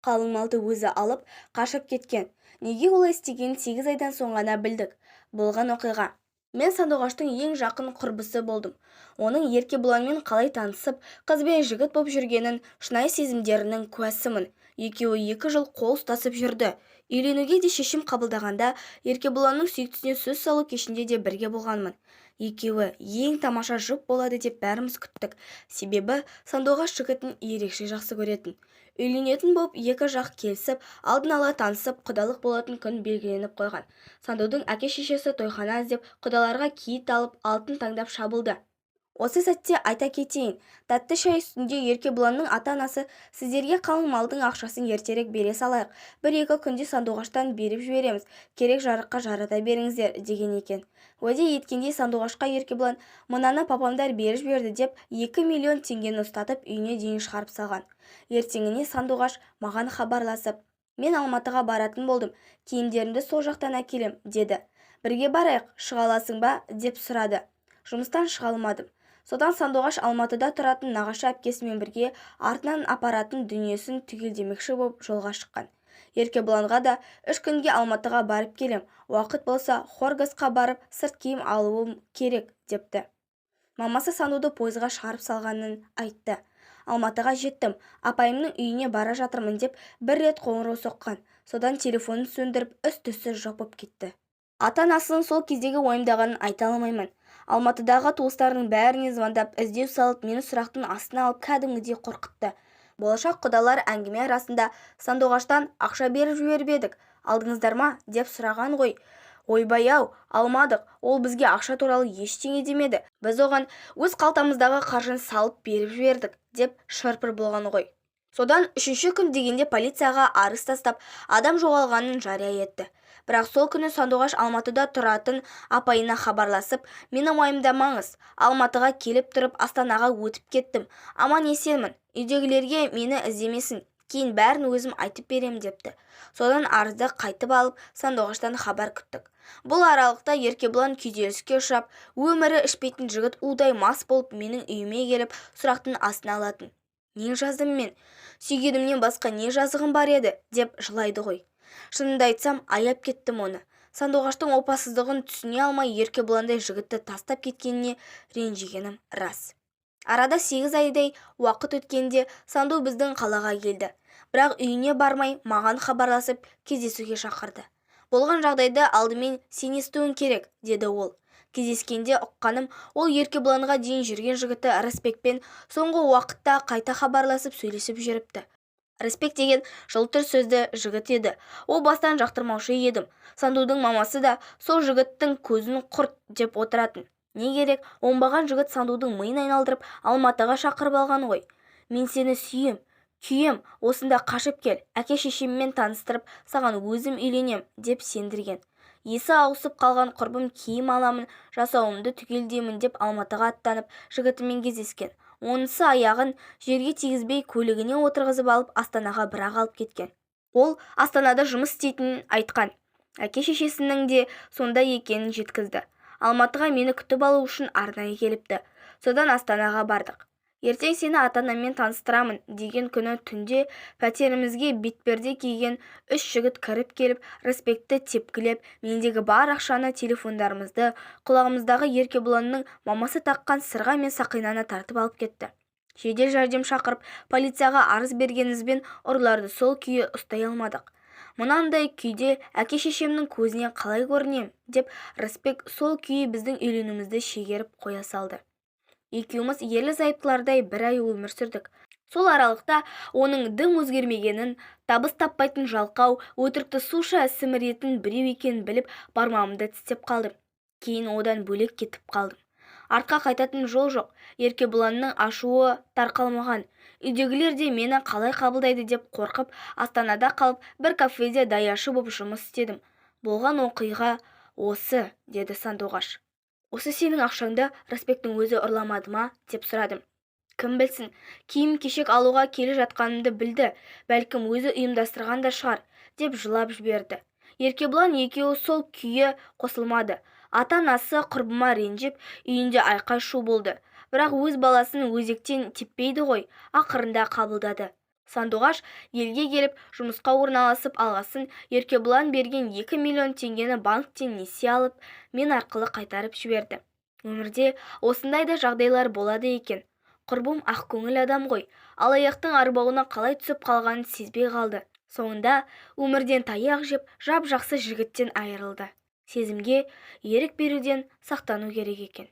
Қалың малды өзі алып, қашып кеткен. Неге олай істегенін 8 айдан соң ғана білдік. Болған оқиға. Мен Сандуғаштың ең жақын құрбысы болдым. Оның Еркебұланмен қалай танысып, қыз бен жігіт боп жүргенін, шынайы сезімдерінің куәсімін. Екеуі 2 жыл қол ұстасып жүрді. Үйленуге де шешім қабылдағанда, Еркебұланның сүйіктісіне сөз салу кешінде де бірге болғанмын. Екеуі ең тамаша жұп болады деп бәріміз күттік. Себебі Сандуғаш жігітін ерекше жақсы көретін. Үйленетін боп екі жақ келісіп, алдын ала танысып, құдалық болатын күн белгіленіп қойған. Сандудың әке-шешесі тойхана іздеп, құдаларға киіт алып, алтын таңдап шабылды. Осы сәтте айта кетейін, тәтті шай үстінде Еркебұланның ата-анасы: «Сіздерге қалың малдың ақшасын ертерек бере салайық, бір-екі күнде Сандуғаштан беріп жібереміз, керек-жараққа жарата беріңіздер», – деген екен. Уәде еткендей, Сандуғашқа Еркебұлан «мынаны папамдар беріп жіберді» деп 2 миллион теңгені ұстатып, үйіне дейін шығарып салған. Ертеңіне Сандуғаш маған хабарласып: «Мен Алматыға баратын болдым, киімдерімді сол жақтан әкелем», – деді. «Бірге барайық, шыға аласың ба?» – деп сұрады. Жұмыстан шыға алмадым. Содан Сандуғаш Алматыда тұратын нағашы әпкесімен бірге артынан апаратын дүниесін түгелдемекші боп жолға шыққан. Еркебұланға да «3 күнге Алматыға барып келем, уақыт болса, Хоргосқа барып сырт киім алуым керек» депті. Мамасы Сандуды пойызға шығарып салғанын айтты. «Алматыға жеттім, апайымның үйіне бара жатырмын» деп бір рет қоңырау соққан. Содан телефонын сөндіріп, із-түзсіз жоқ боп кетті. Ата-анасының сол кездегі уайымдағанын айта алмаймын. Алматыдағы туыстарының бәріне звондап, іздеу салып, мені сұрақтың астына алып, кәдімгідей қорқытты. Болашақ құдалар әңгіме арасында: «Сандуғаштан ақша беріп жіберіп едік, алдыңыздар ма?» – деп сұраған ғой. «Ойбай-ау, алмадық, ол бізге ақша туралы ештеңе демеді, біз оған өз қалтамыздағы қаржыны салып беріп жібердік», – деп шыр-пыр болған ғой. Содан үшінші күн дегенде полицияға арыз тастап, адам жоғалғанын жария етті. Бірақ сол күні Сандуғаш Алматыда тұратын апайына хабарласып: «Мені уайымдамаңыз, Алматыға келіп тұрып, Астанаға өтіп кеттім, аман-есенмін, үйдегілерге мені іздемесін, кейін бәрін өзім айтып берем» депті. Содан арызды қайтып алып, Сандуғаштан хабар күттік. Бұл аралықта Еркебұлан күйзеліске ұшырап, өмірі ішпейтін жігіт удай мас болып менің үйіме келіп, сұрақтың астына алатын. «Не жаздым мен? Сүйгенімнен басқа не жазығым бар еді?» – деп жылайды ғой. Шынымды айтсам, аяп кеттім оны. Сандуғаштың опасыздығын түсіне алмай, Еркебұландай жігітті тастап кеткеніне ренжігенім рас. Арада 8 айдай уақыт өткенде Санду біздің қалаға келді. Бірақ үйіне бармай, маған хабарласып, кездесуге шақырды. «Болған жағдайды алдымен сен естуің керек», – деді ол. Кездескенде ұққаным, ол Еркебұланға дейін жүрген жігіті Рысбекпен соңғы уақытта қайта хабарласып, сөйлесіп жүріпті. Рысбек деген жылтыр сөзді жігіт еді. О бастан жақтырмаушы едім. Сандудың мамасы да «сол жігіттің көзін құрт» деп отыратын. Не керек, оңбаған жігіт Сандудың миын айналдырып, Алматыға шақырып алған ғой. «Мен сені сүйем, күйем, осында қашып кел, әке-шешеммен таныстырып, саған өзім үйленем» деп сендірген. Есі ауысып қалған құрбым киім аламын, жасауымды түгелдеймін деп Алматыға аттанып, жігітімен кездескен. Онысы аяғын жерге тигізбей, көлігіне отырғызып алып, Астанаға бір-ақ алып кеткен. Ол Астанада жұмыс істейтінін айтқан. Әке-шешесінің де сонда екенін жеткізді. Алматыға мені күтіп алу үшін арнайы келіпті. Содан Астанаға бардық. Ертең сені ата-анаммен таныстырамын деген күні түнде пәтерімізге бетперде киген үш жігіт кіріп келіп, Рысбекті тепкілеп, мендегі бар ақшаны, телефондарымызды, құлағымыздағы Еркебұланның мамасы таққан сырға мен сақинаны тартып алып кетті. Жедел жәрдем шақырып, полицияға арыз бергенімізбен, ұрыларды сол күйі ұстай алмадық. «Мынандай күйде әке-шешемнің көзіне қалай көрінем?» – деп Рысбек сол күйі біздің үйленуімізді шегеріп қоя салды. Екеуміз ерлі-зайыптылардай бір ай өмір сүрдік. Сол аралықта оның дым өзгермегенін, табыс таппайтын жалқау, өтірікті суша сіміретін біреу екенін біліп, бармағымды тістеп қалдым. Кейін одан бөлек кетіп қалдым. Артқа қайтатын жол жоқ. Еркебұланның ашуы тарқалмаған. Үйдегілер де мені қалай қабылдайды деп қорқып, Астанада қалып, бір кафеде даяшы боп жұмыс істедім. Болған оқиға осы, деді Сандуғаш. «Осы сенің ақшаңды Рысбектің өзі ұрламады ма?» – деп сұрадым. «Кім білсін, киім-кешек алуға келе жатқанымды білді, бәлкім, өзі ұйымдастырған да шығар», – деп жылап жіберді. Еркебұлан екеуі сол күйі қосылмады. Ата-анасы құрбыма ренжіп, үйінде айқай-шу болды. Бірақ өз баласын өзектен теппейді ғой, ақырында қабылдады. Сандуғаш елге келіп, жұмысқа орналасып алғасын Еркебұлан берген 2 миллион теңгені банктен несие алып, мен арқылы қайтарып жіберді. Өмірде осындай да жағдайлар болады екен. Құрбым ақкөңіл адам ғой, алаяқтың арбауына қалай түсіп қалғанын сезбей қалды. Соңында өмірден таяқ жеп, жап-жақсы жігіттен айырылды. Сезімге ерік беруден сақтану керек екен.